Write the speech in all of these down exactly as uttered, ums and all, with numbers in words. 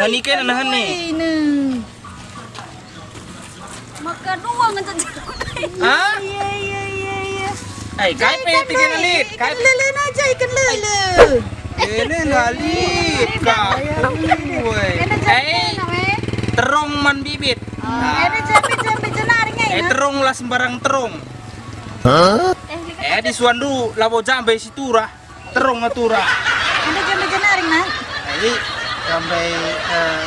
Ani kena nahan ni. Ini. Maka dua ngenca jeruk. Ah? Iya, iya, iya, iya. Eh, kai pe tiga lit? Kai ikan lele aja, ikan lele. Ini lalit, Kak. Woi. Eh, terong man bibit. Ini jambe-jambe jenaring, eh, terong lah sembarang terong. Hah? Eh, di suandu labo jambe si turah. Terong atura. Enda jambe jenaring, nah? Jadi, sampai, eh,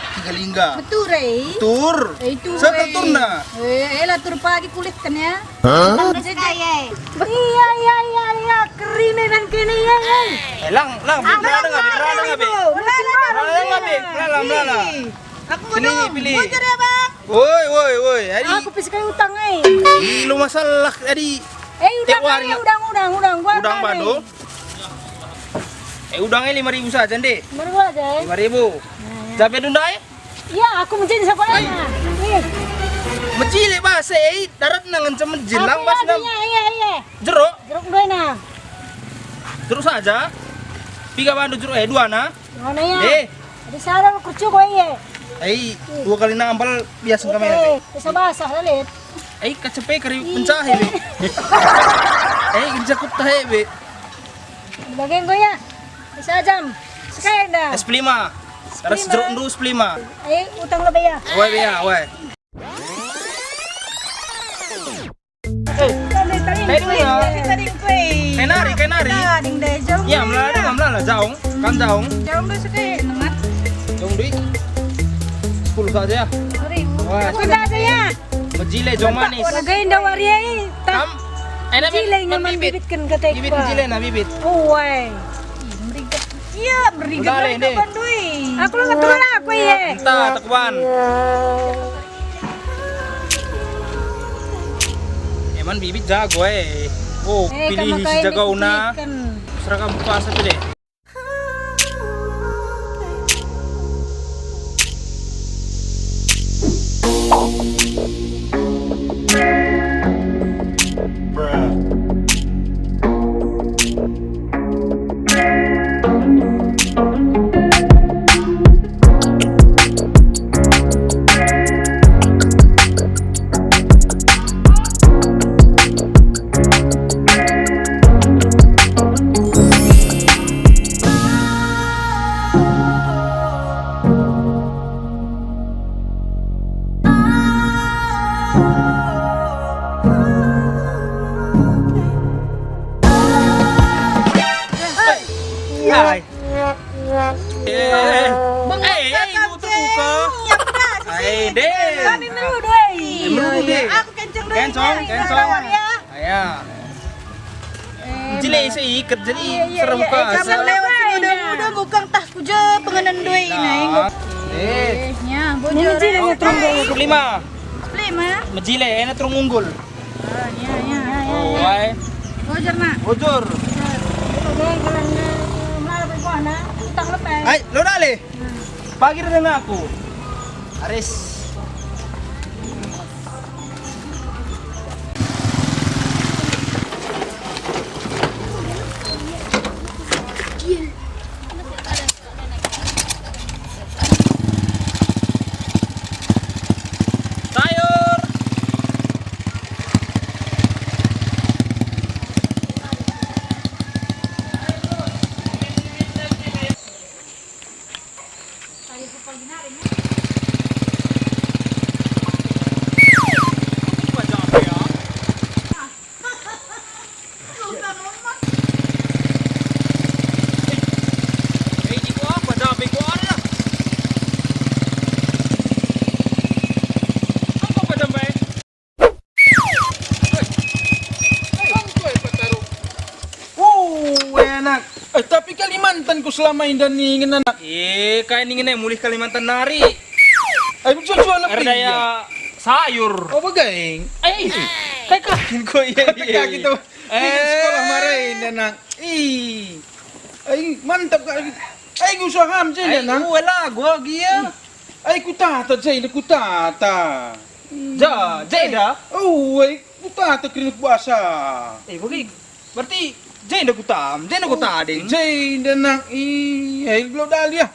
Tiga Lingga. Betul, eh. Betul. Eh, itu, eh. Seketurna. Eh, elah tur pagi kulit kan ya. Hah? Iya, iya, iya, iya. Kering dan kene, iya, iya. Eh, lang, lang, melala ngabe, melala ngabe. Melala ngabe, melala, melala. Aku mau pilih. Bocor ya, Bang. Woi, woi, woi. Adi. Aku pisikai utang, eh. Ih, lu masalah, adi. Eh, udang, udang, udang, udang, gua udang bando. Eh, udang, eh, lima ribu saja, Ndek. Lima ribu aja, eh. Lima ribu. Nah, ya. Jabe dunda, eh? Iya, aku mejin sekolahnya. Ih. Mejile bas, eh, darat nang encem mejin, lang bas nam. Iya, iya, iya. Jeruk? Jeruk dua nah. Jeruk saja. Piga bando jeruk, eh, dua nah. Mana ya? Eh. Ada salah lu kercu kau iya. Eh, dua kali nampal biasa kami. Eh, bisa basah lah, Lid. Eh, kacepe kari pencah ini. Eh, genjakut tahe be. Bagian kau ya. Bisa jam. Sekai dah. Es lima. Terus jeruk ndu es lima. Eh, utang lebih ya. Woi, be ya, woi. Eh, tadi, tadi, tadi, tadi, tadi, tadi. Kenari, kenari. Tadi, deh, jauh. Ya, melala, melala, jaung. Kan jaung. Jaung deh, sudah, nemat. Jaung duit. Sepuluh saja. Sorry. Wah. Aku dah saya. Mejile jaung manis. Warga indah waria, eh. Kam, enak mejile nge man bibit. Bibit kan kata bibit. Mejile nah bibit. Oh, wai. Ih, merigat. Iya, merigat. Udah, leh, deh. Aku lah ketua aku, iya. Entah, tekuan. Eman bibit jago, eh. Oh, eh, pilih si jagona. Seragam puasa pilih. Hai. Eh, eh, eh, lu terbuka. Ai, deh. Kami menuduh, eh. Menuduh, deh. Aku kenceng dulu. Kenceng, kenceng. Ayo. Jile ise iket jadi serem ka. Kamu lewat sini udah, udah bukan tah kuja pengenan doi nah. Eh. Eh, nya, bocor. Lima. Lima. Mejile, ena terung unggul. Ah, ya, ya, ya, ya. Oh, ai. Bocor, nak. Bocor. Bocor. Bocor, bocor, bocor. Utang lepe. Ai, lo dale. Pagi dengan aku. Aris. Sayur. Oh, enak. Eh, tapi Kalimantan ku selama indah ningen, anak. Eh, kai ningen e mulih Kalimantan nari. Ai, betul-betul anak. Erdaya sayur. Oh, begaing. Eh, kai kakin ko iya. Kata kaki tuh. Eh. Ningen sekolah marain, anak. Ih. Ai, mantap, Kak. Ai, usaham je, anak. Ai, gua gia. Ai, kutata je, kutata. Ja, je dah. Oh, ai, kutata keringat puasa. Eh, bagi, berarti je dah kutam, je dah kutading. Je dah, anak. Ih, ai, lo dali ya.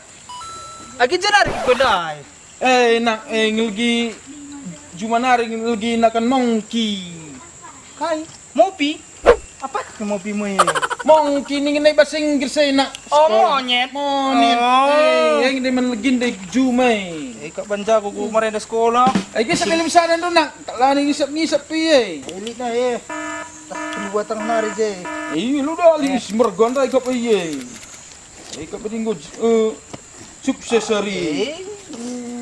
Agi jenari ku ndai. Eh, nak, eh, ngelgi juma nari ngelgi nakan mongki. Kai? Mopi? Apa ke mopi mu e? Mongki ningen nai bahasa Inggris e, nak. Oh, monyet. Monyet. Oh. Eh, yang dia melegi ndai juma e. Eh, kak banjaku ku marenda sekolah. Eh, kisah film sana ndo, nak. Tak lani ngisap-ngisap pe e. Elit na e. Tak perlu batang nari je. Eh, lu dah lis mergon dah ikap e. Eh, kap enggo, eh, sukses ari. Eh,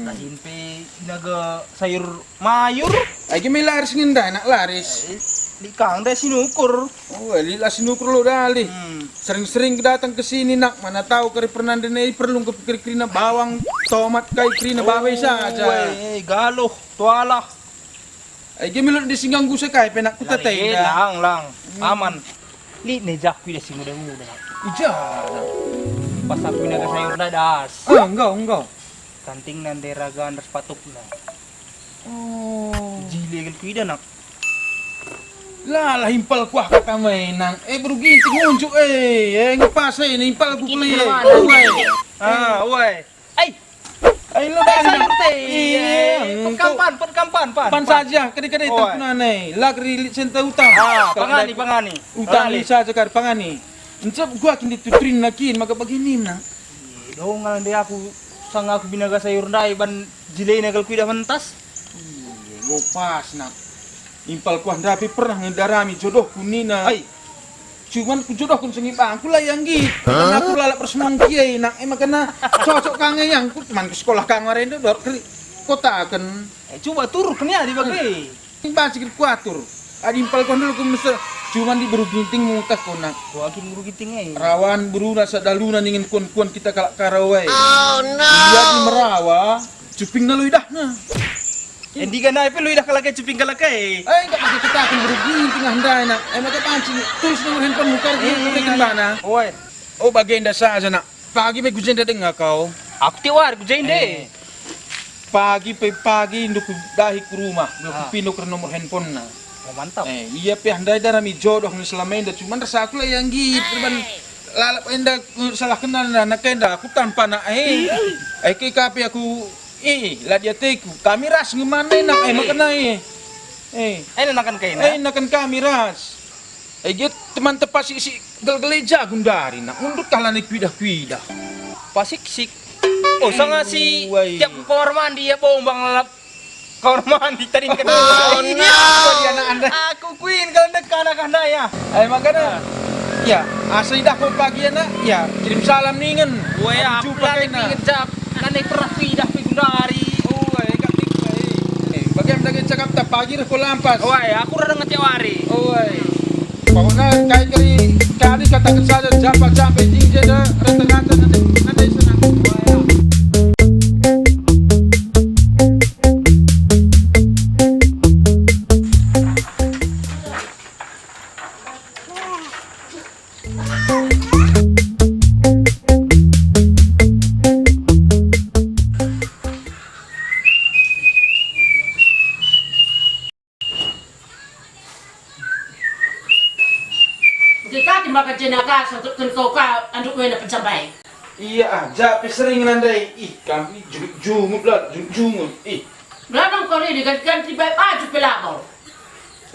dahin pe sinaga sayur mayur. Agi me laris ngendai, nak laris. Eh, lit kang ndai sinukur. Oh, lit la sinukur lo dali. Hmm. Sering-sering datang ke sini, nak, mana tahu kari pernah ndene perlu ke keri-kerina bawang, tomat, kai kerina babai saja. Weh, galuh, tualah. Ai, ge melot di singganggu sekai pe nak kuta tenda. Lang, lang. Hmm. Aman. Lit ne jah kuidah si nguda-nguda. Ija. Pas aku naga sayur ndadas. Ah, enggau, enggau. Kanting nande ragan ras patukna. Oh. Jile gel kuidah nak. Lah, lah impal kuah kata menang. Eh, beru ginting ngunjuk, eh. Eh, ngepas, eh, impal ku kuli, eh. Uai. Ah, uai. Ai. Ai, lo dah, sayur teh. Iya, pet engko kampan, pet kampan, pan, pan pan. Saja, kade-kade. Oi. Tampuna nai, la keri lit senta utang. Ah, kalau pangani, ada pangani. Utang. Lali. Saja kar pangani. Encep gua kin dituturin nakin, maka bagini na. Ih, dongan deh aku, sang aku binaga sayur ndai ban jilena kal kuidah mentas. Iya, ngopas nak. Impal kuah ndapi pernah ngedarami jodohku nina. Ai. Cuman kujodohken sengi bangku la ia nggit. Hah? Karena aku lalap ras mongki e, nak, e makana cocok ka nge iangku, teman ku sekolah ka nge arenda, dor keri kotaken. Eh, coba turken ia di bage. Ini banci keri kuatur. Adi impal kon dulu ku mese, cuman di beru ginting mutah kona. Kuakin beru ginting e. Rawan beru rasa daluna ningen kuan-kuan kita kalak Karo e. Oh, no. Ia di merawa, cupingna lo idahna. Endi kan ai pe lo idah kalak e, cuping kalak e. Eh, enggak pakai ketaken beru ginting ah ndai nak. Eh, maka banci tulis nomor handphone muka. Iya, iya, iya. Bana. Oi. Oh, bagenda saja nak. Pagi me ku jenda denga kau. Aku tiap wari ku jenda. Eh. Pagi pe pagi nduk dahi ku rumah, nduk ah. Kupinok nomor handphone na. Oh, mantap. Eh, ia pe ah ndai darami jodoh nge selama enda, cuman rasa aku la ia nggit, ban lalap enda, eh, salah kenal na, nak enda, aku tampa nak, eh. Eh, ke kape aku Eh, la diateku, kami ras nge man e nak, eh, makana e. Eh. Eh, nakan kai na? Eh, nakan kami ras. Eh, gia teman tepasik si gel-gele jagung dari nak, undut kah lanai kuidah-kuidah. Pasik sik. Oh, sanga si tiap kamar mandi ia bombang lalap kamar mandi tadi kan. Oh, no. Aku kuin kalau ndek anak anda ya. Eh, makana. Ah. Ya, asa idah ko pagi anak, ya, kirim salam ningen. Weh, aku jumpa la kaina. Ningen jap. Nande pernah kuidah pe gundari. Oh, eh, kak Tik, eh. Eh, bage dage cakapta pagi reh ko lampas. Oh, eh, aku reh denga tiap wari. Oh, eh. Pokokna kai keri kari kataken saja jampa-jampe jing jeda rata-rata nande, nande senang. Oh, eh. Engke kati maka jenaka sangkutken kau ka anduk wena pejambai. Iya, ah, ja pe sering nandai. Ih, kami junggut-junggut lah, junggut-junggut. Ih. Berapa kau ini ganti-ganti baik baju pe labo.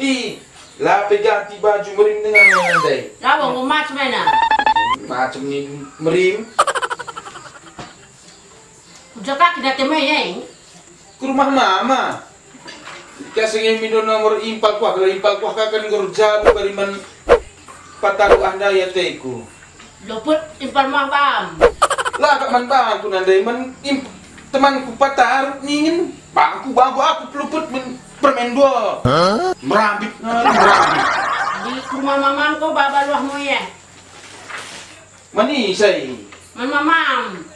Ih, la pe ganti baju merim dengan nandai. Labo, enggo macem ena. Macem ni merim. Uja ka kina temai, eh? Ku rumah mama. Ika sengi mindo nomor impal kuah, kalau impal kuah kakan gor jabu bari man pataru ah ndai ateku. Luput impal mah bam. La kak man bangku nandai man imp-, temanku patar ningen bangku, bangku aku peluput men permen dua. Hah? Merambit, ah, merambit. Di rumah mamam ko baba luahmu ya. Mani sai. Man mamam.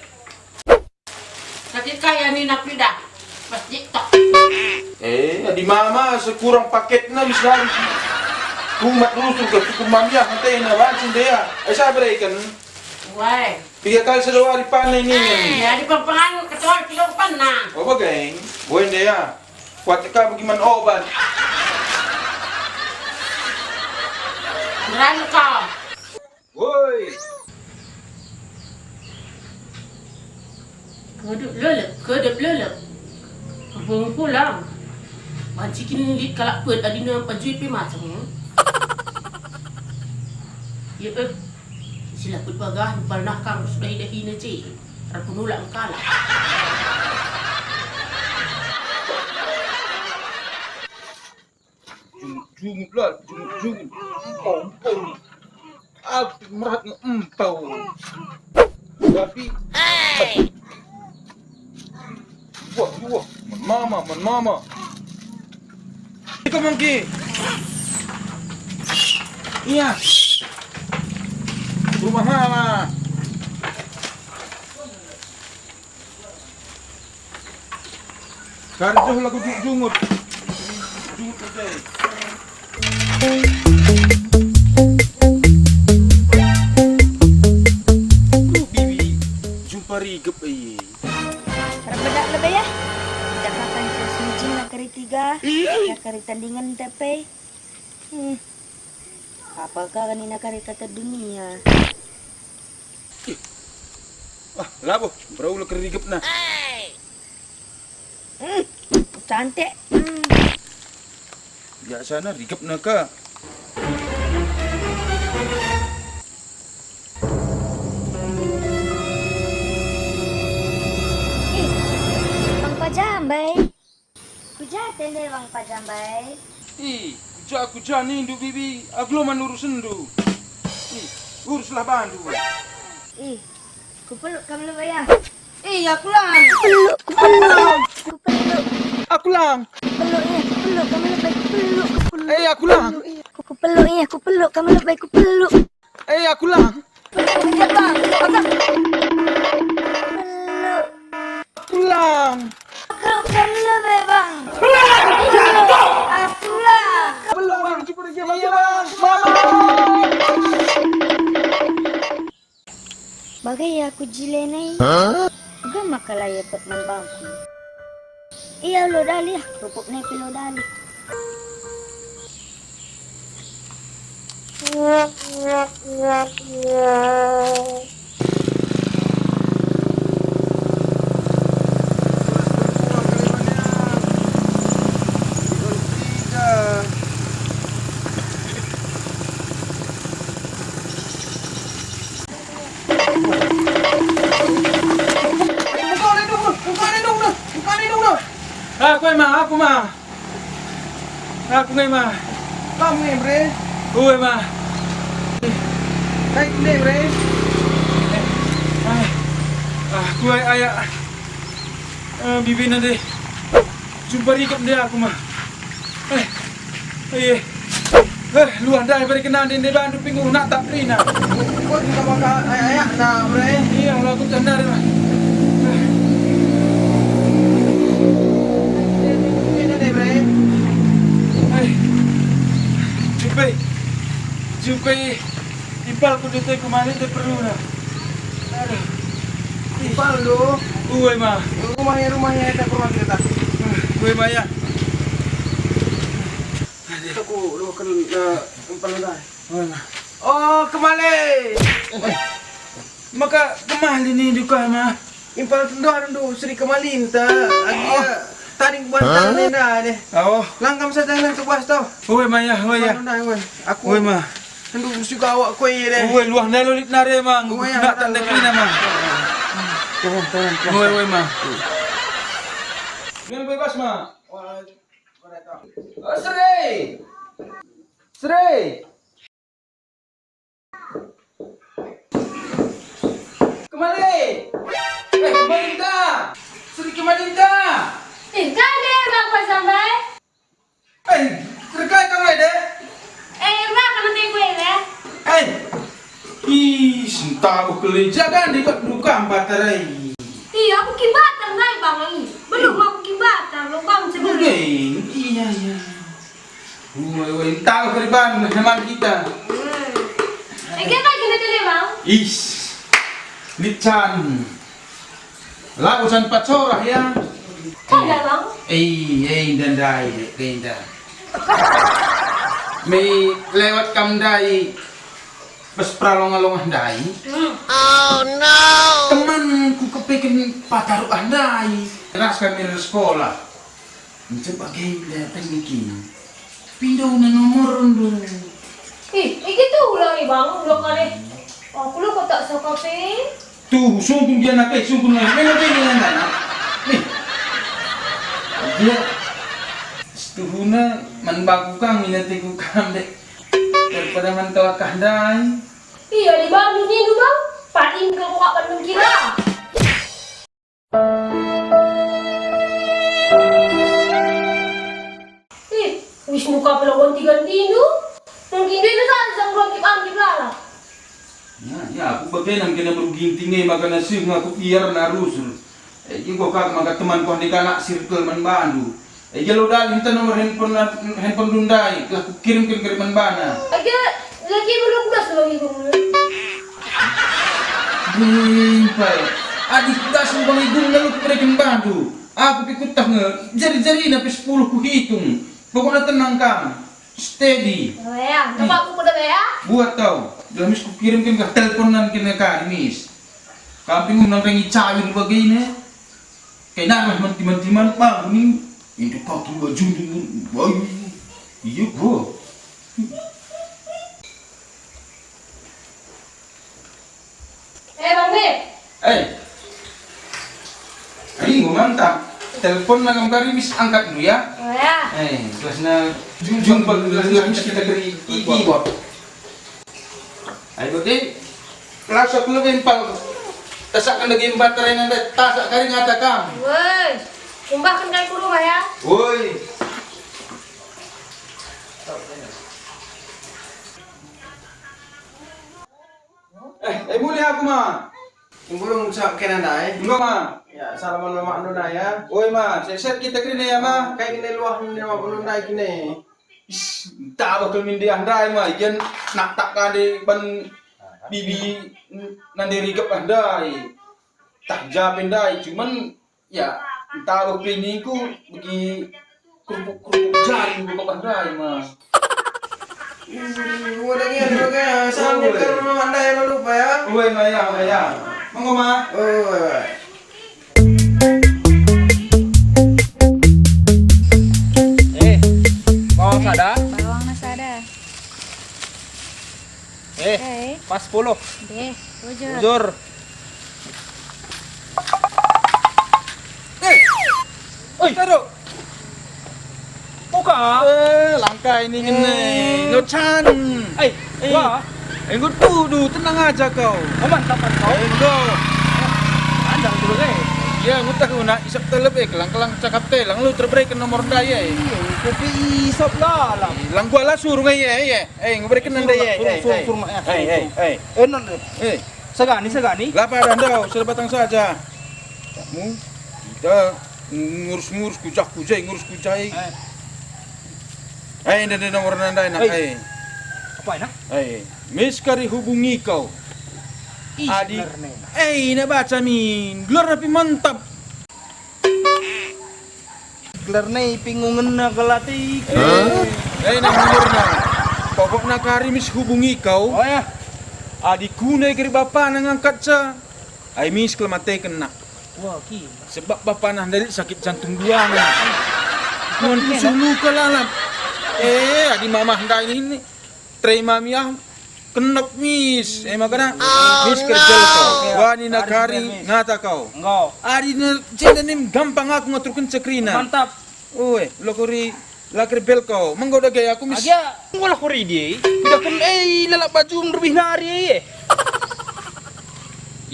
Sakit kaya nina pidah pas TikTok. Eh, adi mama sekurang paketna bisa. Kumat rusur ke cukup mamiah antena banci ndea. Eh, sabar ikan. Wai. Tiga kali satu hari panen ini. Eh, adi pengpengan ketua tiga pernah. Oh, bageng. Boy ndea. Kuat ka bagi man obat. Beran kau. Woi. Ngedep lelep, kedep lelep. Kebeng pulang. Banci kin lit kalak pet adina bajui pe macam, ya? Ya, eh. Silaput bagah, nupal nah kang sudah idahina je. Rapu nulak kalak. Jungut-jungut la, jungut-jungut. Empau, empau. Aku merat nge empau. Tapi, wah, wah, man mama, man mama. Iko mangki. Iya. Rumah mama. Karjuh lagu jungut-jungut. Jungut ate. Duh, bibi, jumpa rigep e. Erbedak lebe ya. Cakap kan terus mijin nakari tiga, nakari tandingan tepe. Hmm. Apa ka nina karita te dunia? Ih. Ah, labo, beraula kerigepna. Hmm, cantik. Hmm. Biasana rigepna ka. Ih, Bang Pajambai. Kuja tende Bang Pajambai? Ih, kuja, kuja nindu, Bibi, aku lo man urusenndu. Ih, uruslah bandu. Ih, kupeluk kam lebe ya. Ih, aku lang. Kupeluk, kupeluk, kupeluk. Aku lang. Kupeluk, iya, kupeluk kam lebe, kupeluk, kupeluk. Eh, aku lang. Kupeluk, iya, ku-, kupeluk, iya, kupeluk kam lebe, kupeluk. Eh, aku lang. Iya, Bang. Agak. Aku lang. Aku kena be, Bang. Aku lang. Belum, Bang. Cukup lagi, Bang. Iya, Bang. Mama. Bagai aku jile nai. Hah? Uga maka la iepet man bangku. Ia lo dali ah, rupuk nai pe lo dali. Buka nih dong, buka nih dong, buka nih dong. Aku ema, aku ma. Aku nge ma. Kam nge, Bre? Ue ma. Kai nge, Bre? Ah, ah, aku ai ayak. Eh, bibina deh. Jumpa rikep deh aku ma. Eh, eh, eh, luah ndai beri kena ndai bandu pingu nak tak terina. Kok juga maka ayak-ayak na, Bre? Iya, lagu candar, Mas. Ini deh, Bre. Eh, Jupe. Jupe. Impal ku dete ku mali te perlu na. Aduh. Impal lu. Ue ma. Rumahnya, rumahnya, kita ke rumah kita. Ue ma ya. Aku doakan, eh, impal lu dah. Ue ma. Oh, kemali. Maka kemali ni duka ma. Impal tendoh ndu Sri Kemalinta, agi tading buat tanena deh. Oh. Langkam saja nang kebuas tau. Ue ma ya, ue ya. Aku. Ue ma. Ndu suka awak kue deh. Ue luah ndai lolit nare mang. Ue ya. Nak tanda kena mang. Turun, turun, turun. Ue, ue ma. Yang bebas ma. Oh, Sri. Sri. Kemali! Eh, Kemalinta! Sri Kemalinta! Eh, kai deh, Bang Pasambai? Eh, terkai kau deh? Eh, Bang, kamu teh gue, ya? Eh, ih, sentabuh keleja kan di bak duka mbatar ai. Iya, aku kibatar, nai, Bang, ini. Belum aku kibatar, lo, Bang, sebelum. Oke, iya, iya. Woi, woi, entah keriban teman kita. Eh, kita gini tadi, Bang. Is, lican. Lau can pacorah ya. Kada, Bang. Eh, eh, ndai, Denda. Me lewat kam ndai. Bas peralonga-longa ndai. Hmm. Teman ku kepeken pataru ah ndai. Ras kami dari sekolah. Mencep bage datang niki. Pindona nomorndu. Ih, iki tuh ulangi bang, ulang kali. Aku lo kotak sokapin. Tuh, sungkun dia nak, eh, sungkun lah. Memang dia dengan anak. Nih. Dia setuhuna man baku kang, mina teku kang dek. Daripada man kau akah ndai. Iya, di Bandung ni lu bang. Paling ke kuak Bandung kira. Ih, wis muka pelawan tiga tindu. Mungkin dia saja sang ruang kip angkip lala. Ya, ya, aku bage nang kena merugi tinggi makana sih ngaku biar narus. Eh, juga kak maka teman kau di kanak circle man bandu. Eh, jalo dalih enta nomor handphone, handphone ndai, lah kukirimken keri man bana. Aja, lagi belum das lagi kamu. Bimpai, adi das bang igung lalu kubereken bandu. Aku pikutah nge, jari-jarina pe sepuluh kuhitung. Pokokna tenang kam. Steady. Oh ya, coba aku kuda ya. Buat tau. Dah mis kukirimken kah teleponan kena kari mis. Kamping nang rengi cair bagainya. Kena lah menti-menti man bang ni. Itu kaki baju ni. Bayu. Iya gua. Eh, Bang Bib. Eh. Ayo, mantap. Telepon nang kari mis angkat dulu ya. Oh ya. Eh, kelasna jujung bang, kelasna mis kita beri iki. Ayo, oke. Langsung aku lebih empal. Tasak kan lagi empat terakhir nanti tasak kari ngata kam. Woi, kumbahkan kai ku rumah ya. Woi. Eh, eh, mulih aku, Ma. Mbulung cak kena ndai. Enggo, Ma. Ya, salaman mamak ndai ya. Oi, Ma, seset kita kerina ya, Ma. Kai kena luah ndai mamak ndai kena. Is, tabah kal mindiah ndai, Ma. Ikan nak tak kade ban bibi nande rigep ah ndai. Tah jape ndai, cuman ya, ntah pe ningku bagi kerupuk-kerupuk jari bebak ndai, Ma. Hmm, wadah ngian bage, sambut. Oi. Karena ndai lo lupa ya. Oi, Ma, ya, Ma, ya. Monggo, Ma. Oi. Eh, bawang sada? Bawangna sada. Eh, eh. Pas sepuluh. Deh, bujur. Bujur. Eh. Oi, taruh. Buka. Eh, langkai ini ngene. Eh. Ngecan. Eh, eh. Wah. Enggo tudu, tenang aja kau. Oh, mantap, mantap. Enggo. Andang dulu, eh. Ya, ngutah guna isap telep, eh, kelang-kelang cakap teh, lang lu terbereken nomor ndai, eh. Iya, kopi isap lah, lah. Lang gua lah suruh, eh, eh, eh. Eh, ngebereken nande, eh, eh, eh. Suruh, suruh, eh. Eh, eh, eh. Eh, non, eh. Eh. Segani, segani. Lapa dah ndau, sebatang saja. Kamu, kita ngurus-ngurus, kujah-kujai, ngurus-kujai. Eh. Eh, ndai, ndai, nomor nandai, nak, eh. Apa, enak? Eh, mis kari hubungi kau. Ih, adi. Gelarna. Eh, ina baca min. Gelar tapi mantap. Gelarna ipingungenna kal ate iki. Eh, eh, nang umurna. Pokokna kari mis hubungi kau. Oh ya. Adi kuna kari bapana ngangkatca. Ai mis kal mateken nak. Wah, ki. Sebab bapana ndai sakit jantung duana. Nuan pusuh luka lalap. Eh, adi mamah ndai ini. Terima miah. Kenep mis, eh, makana mis kerbel kau. Wani na kari ngata kau. Enggo. Adi na jenda nim gampang aku ngaturken cekrina. Mantap. Oi, lo kori la kerbel kau. Menggo dage aku mis. Agia, enggo lah kori die. Udah ken, eh, lalap baju merbih nari, eh.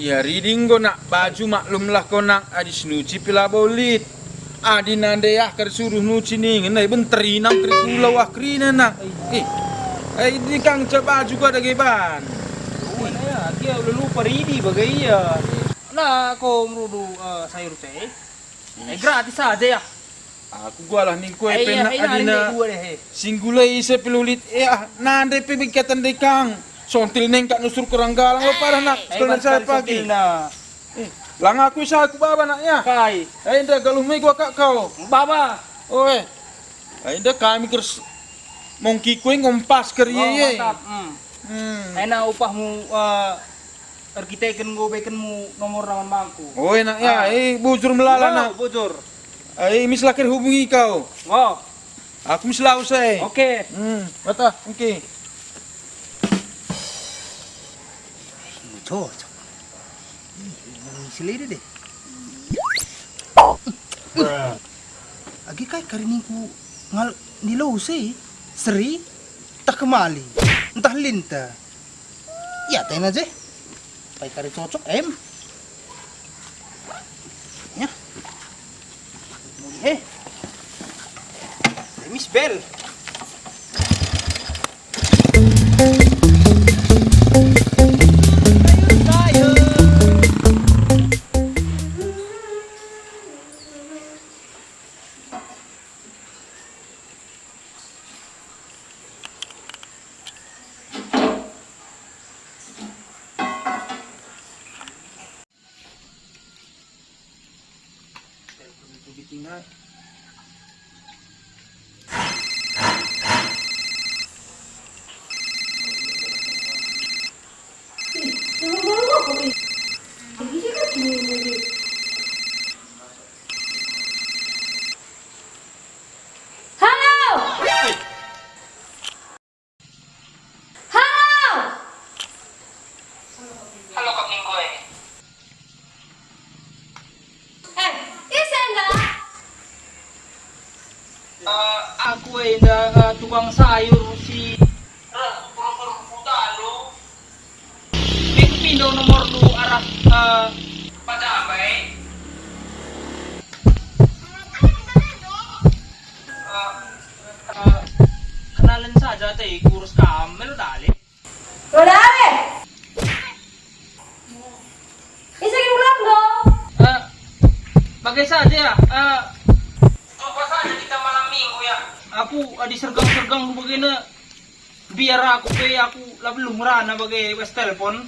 Ia ridi enggo nak baju, maklumlah kau nak, adi senuci pe labo lit. Adi nande ah kari suruh nuci ningen, eh, benter inang keri kula wah kerina nak. Eh, eh, di kang ca baju kau dage ban. Ia, dia udah lupa ridi bage ia. Nah, kau merudu, eh, sayur teh. Eh, gratis saja ya. Aku gualah ningku eh, pena adina. Singgula ise pelulit, eh, ah, nande pe bingkatan dekang. Sontil nengkak nusur keranggalang lo parah nak, eh, sekolah saya pagi. Eh, lang aku isa aku baba nak ya. Kai. Eh, inda galuh me gua kak kau. Baba. Oe. Eh, inda kami kers mongki kue ngompas ker ye ye. Mantap. Hmm. Hmm. Ena upahmu, eh, erkiteken enggo bekenmu nomorna man bangku. Oh, enak ya. Ah. Eh, bujur melala, oh, nak. Bujur. Eh, mis la kin hubungi kau. Oh. Aku mis lawes, eh. Oke. Hmm, bata, oke. Cocok. Ih, selera deh. Agi kai kari ningku ngal nilo se, seri, ntah kemali, ntah linta. Ya, tena je. Pai kari cocok, em. Ya. Eh. Miss Bell. Halo! Halo! Halo, Kak Minggu, eh. Eh, ise enda? Eh, aku enda, eh, tukang sayur si reh suruh-suruh kuta lu. Mek pindo nomor lu arah, eh, Pajambai. Eh, eh, kenalen saja te kurus kamel dale. Dale. Ise kin pulang do? Eh, bagai saja ya. Eh, coba saja kita malam minggu ya. Aku adi sergang-sergang bagena. Biar aku pe, aku la beluh ngerana bage wes telpon.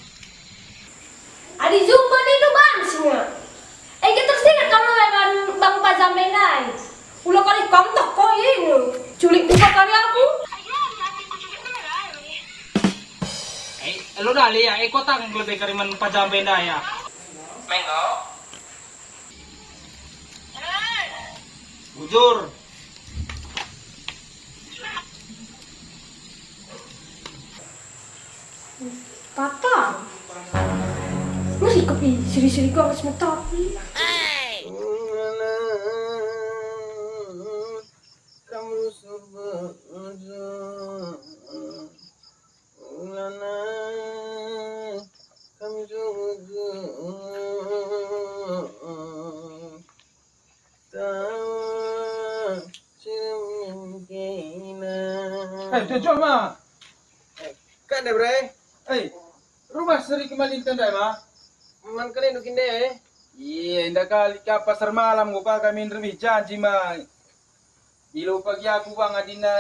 Adi jumpa nindu banci nge. Ege tersinget kal ulekan bang Pajambe ndai. Ula kari kam teh ko inu. Culik buka kari aku. Eh, elo dale ya, eh, kota lebe kari man Pajambe ndai ya. Menggo. Bujur. Patah. Ngeri kepi, siri-siri kau harus metapi. Kamu surga. Ulana kam jujur. Tawa si mungkina. Eh, Jojo, ma. Eh, kan deh, Bre? Eh, rumah Seri Kemalinta ndai, ma? Man kene nukin deh, eh? Iya, indah kali ka pasar malam, gua kami nderbih janji, ma. Ilo pagi aku bang adina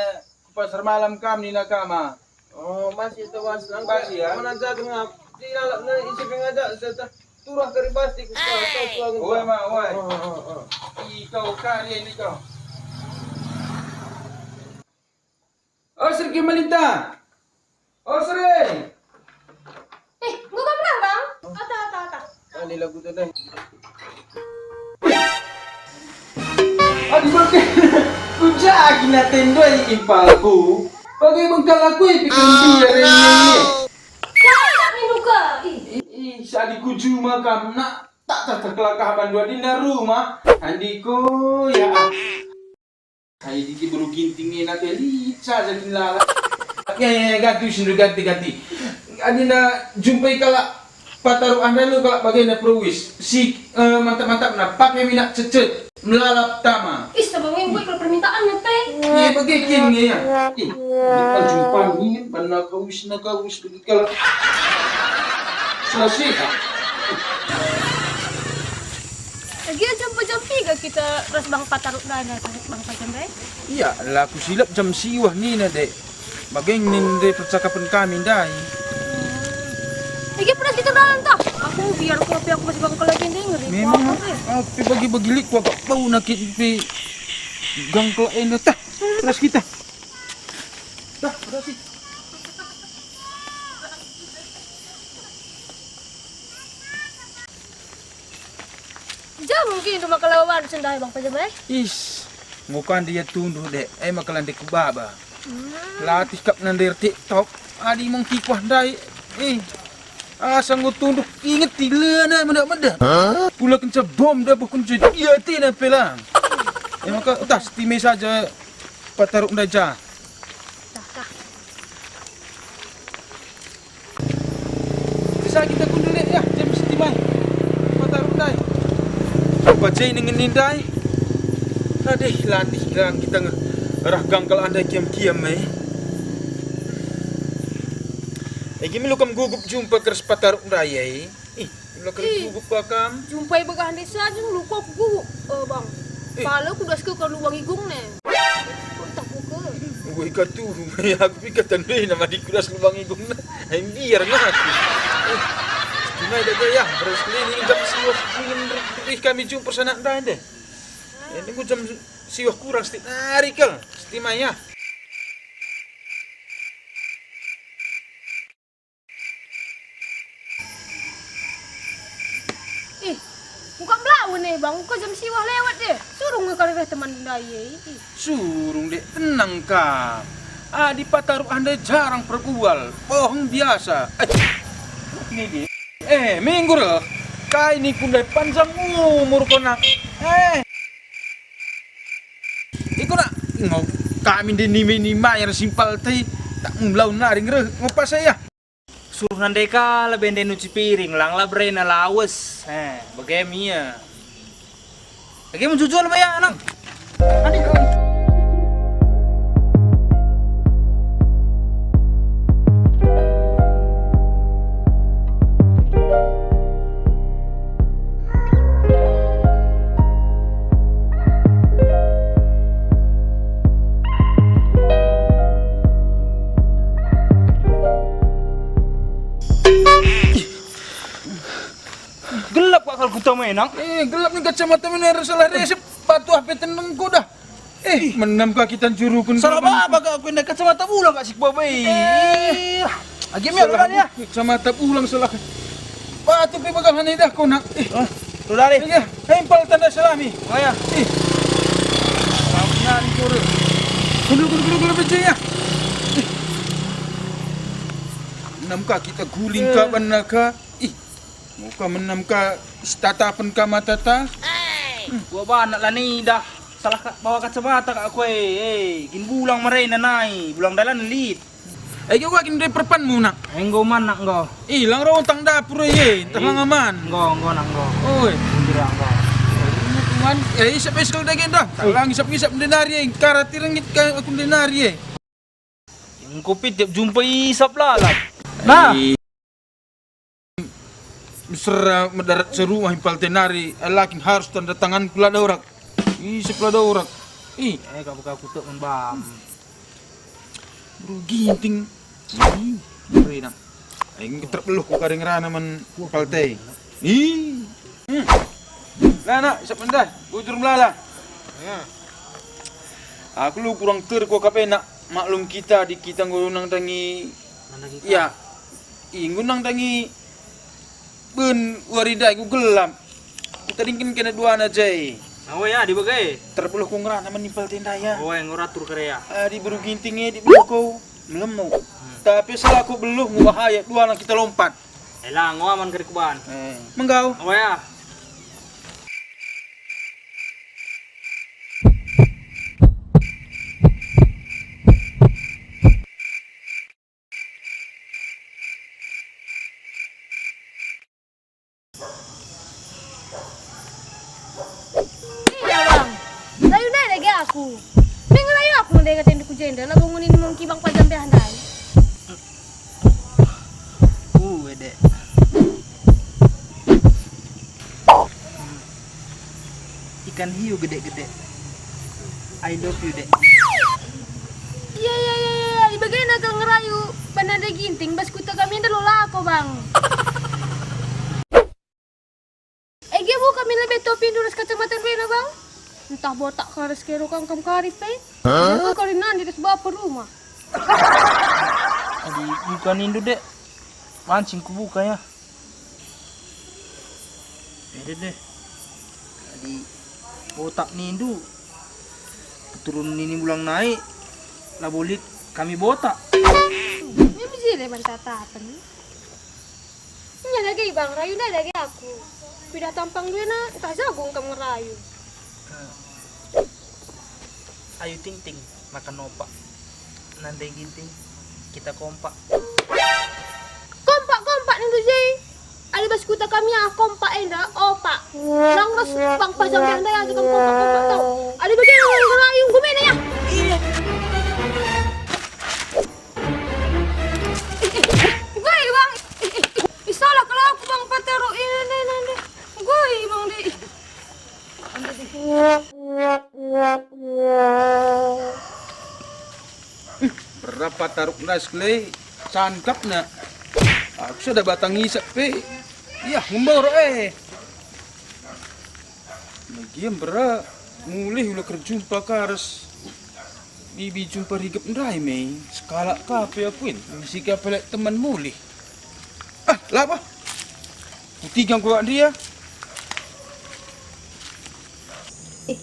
ku pasar malam kam nina kama. Oh, masih tu, Mas. Masih, ya? Mana jaga ngap? Di lalap na isi pengaja serta turah kari pasti ku kau, kau tuang. Oi, ma, oi. Oh, oh, oh. Ih, kau kari ini kau. Oh, Sergi Melinta. Oh, Sering. Eh, enggo kam reh, Bang? Ata, ata, ata. Ani lagu tu deh. Aduh, bangke. Ku jagi na tendoi impalku. Bage bengkal aku ipiken dia rene. Kau tak minum ke? Ih. Ih, ih, sadi ku juma kam nak tak tak terkelakah bandu adina rumah. Andiko ya. Hai diki beru ginting e nate lit saja kin lala. Ya, ya, ya, ganti usin dulu, ganti, ganti. Adina jumpai kalak pataru andai lo kalak bagena peruis. Si, eh, mantap-mantap na pakai minak cecet melalap tama. Ih, sama weng gue kalau permintaan nge teh. Iya, bagi kin nge ya. Ih, ini kan jumpa ni, mana kau uis, na kau uis. Kalau selesai, ah. Lagi jam, jam tiga kita ras Bang Patar, udah ada Bang Patar, Bang. Iya, laku silap jam siwah nina, Dek. Bage nin, Dek, percakapan kami ndai. Lagi pernah kita dalam tah. Aku biar kopi aku masih bangkel lagi nih, ngeri. Memang, apa, eh? Apa bagi-bagi lik, aku agak bau nakit pe gangkel enda tah. Terus kita. Dah, udah sih. Ja mungkin tu maka lawan sendai Bang Pajam, eh? Is, ngukan dia tunduh, Dek. Eh, maka landek ku baba. Hmm. Latih kap nandai TikTok. Adi mungkin kuah ndai. Eh, asa enggo tunduh inget tilena meda-meda. Hah? Pula kenca bom dabuh kunci dia tina pelang. Eh, maka udah setime saja pataruk ndai ja. Dah, dah. Bisa kita kundul, Dek, ya, jam setimai. Kota Rundai. Apa je ningen nindai? Adeh, latih gang kita nge-, rah gang kal andai kiam-kiam, eh. Eh, gimi lu kam gugup jumpa keres pataruk ndai, eh. Ih, ula kari Ih. Gugup ka kam. Jumpai begah ndai saja lu kok gugup, eh, Bang. Ih. Pala ku das ke kalu wangi gung ne. Entah buka. Woi, katu, aku pikir tandai nama di kudas lubang igungna. Ai, biar lah aku. Eh, cuma ada gaya, beres keliling jam siwah, ih, kami jumpa sanak ndai deh. Ini ku jam siwah kurang setik nari kal, setimai ya. Ih, buka belaun eh, Bang. Engko jam siwah lewat deh. Surung nge kali reh teman ndai eh. Ih. Surung, Dek, tenang kam. Adi pataruk andai jarang perbual, poheng biasa. Eh, ini, Dek. Eh, minggu reh. Kai ni kundai panjang umur kona. Eh. Iko nak, ngo, kami ndai nima-nima yang simpal tei. Tak melaun nari ngereh, ngopas saya. Suruh nande kalak bende nuci piring, lang la berena lawes. Eh, bage me ia. Bage me jujur, Baya, nang. Adik. Gelap kak kal kuta menang. Eh, gelap ni kacamata menang salah resep. Patuh ape tenengku dah. Eh, menam ka kita njuruken salah baba kak aku ini kacamata bulang kak sik baba. Eh. Agi mia salah ya. Kacamata bulang salah. Patuh pe bagah dah kau nak. Eh. Sudah deh. Iya, hempal tanda salami. Oh ya. Ih. Ramnya ni kore. Gulu, gulu, gulu, gulu, bece ya. Ih. Menam ka kita guling ka banna ka. Ih. Muka menam ka istatapen ka matata. Gua banak la nidah. Salah ka, bawa kacamata kak aku, eh. Eh, gin bulang merena nai, bulang dalan lit. Eh, gua gin dai perpanmu nak. Enggo man nak enggo. Ih, lang rotang dapur, eh, entah lang aman. Enggo, enggo nak enggo. Oi. Enggo enggo. Cuman, eh, isap es kal daging dah. Tak lang isap-isap ndenari, eh. Karati rengit ka aku ndenari, eh. Engko pe tiap jumpa isap lalap. Nah. Mesera medarat serumah impal tenari, lakin harus tanda tangan pula dorak. Ih, sepula dorak. Ih. Eh, kapu-kapu tek membam. Bro Ginting. Ih, bro Inang. Enggo terbeluh ku karing rana men palte. Ih. Hmm. Nah, nak, siap mendah. Bujur melala. Ya. Aku lu kurang ter ku kape nak maklum kita di kita nggo nandangi. Nandangi ya. Ih, nggo nandangi ben wari ndai ku gelap. Kutadingken kena duana je. Awe ya, di bage. Terbeluh ku ngerana menipal tenda ya. Awe, nguratur kere ya. Ah, di Beru Ginting e, di beluh ku melem mu. Hmm. Tapi selaku beluh mu bahaya, duana kita lompat. Ela, ngo aman kari kuban. Eh, menggau. Awe ya. Iya, Bang. Layu nai lagi aku. Minggu layu aku ngendai ngatendu ku jenda, labo ngunin mungki Bang Pajam pe handai. Uh, Dek. Ikan hiu gede-gede. I love you, Dek. Iya, iya, iya, iya, iya. Ibagena kal ngerayu banana Ginting, bas kuta kami enda lo lako, Bang. Ege bu kami lebe topindu ras kacamata ndena, Bang. Entah botak kal ras kero kangkam kari pe. Hah? Ege kari nandi ras bapa rumah. Adi buka nindu, Dek. Mancing kubuka ya. Ede deh. Di botak nindu, keturun nini bulang nai, labo lit kami botak. Mimi jile man tatapen. Nya dage ibang rayu nda dage aku. Pidah tampang duena, ntah jagung kam ngerayu. Ayu Ting Ting, makan opak. Nande Ginting, kita kompak. Kompak, kompak nindu je. Adi bas kuta kami ah kompak enda, opak. Lang ras bang pajang enda aja kam kompak, kompak tau. Adi bage ngerayu, gumena ya. Iya. Ih, ih, ih, ih, ih, bang. Ih, ih, ih, ih, salah kalau aku bang pateruk ini, ini, ini, ini. Gue bang di. Ih, berapa taruk nas kele sangkapna. Aku sudah batang isap pe. Yah, ngemboro eh. Bagi mbera mulih ula kerjumpa karas. Bibi jumpa rigep ndai me, sekalak ka pe aku in, misi ka pelek teman mulih. Ah, lapa? Kutiga ku dia. Eh,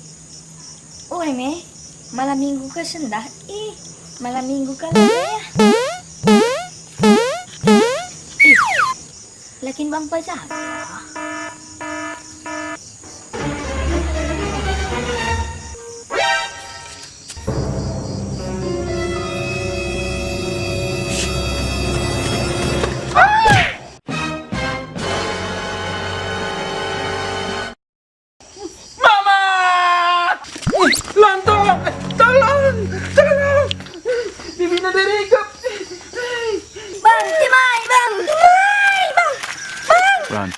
ue me, malam minggu ka sendah. Eh, malam minggu ka lah ya. Eh, lakin bang pajaga. Mama! Lan, tolong! Tolong! Tolong! Bibina derigep! Bang, timai, Bang! Timai, Bang! Bang! Run.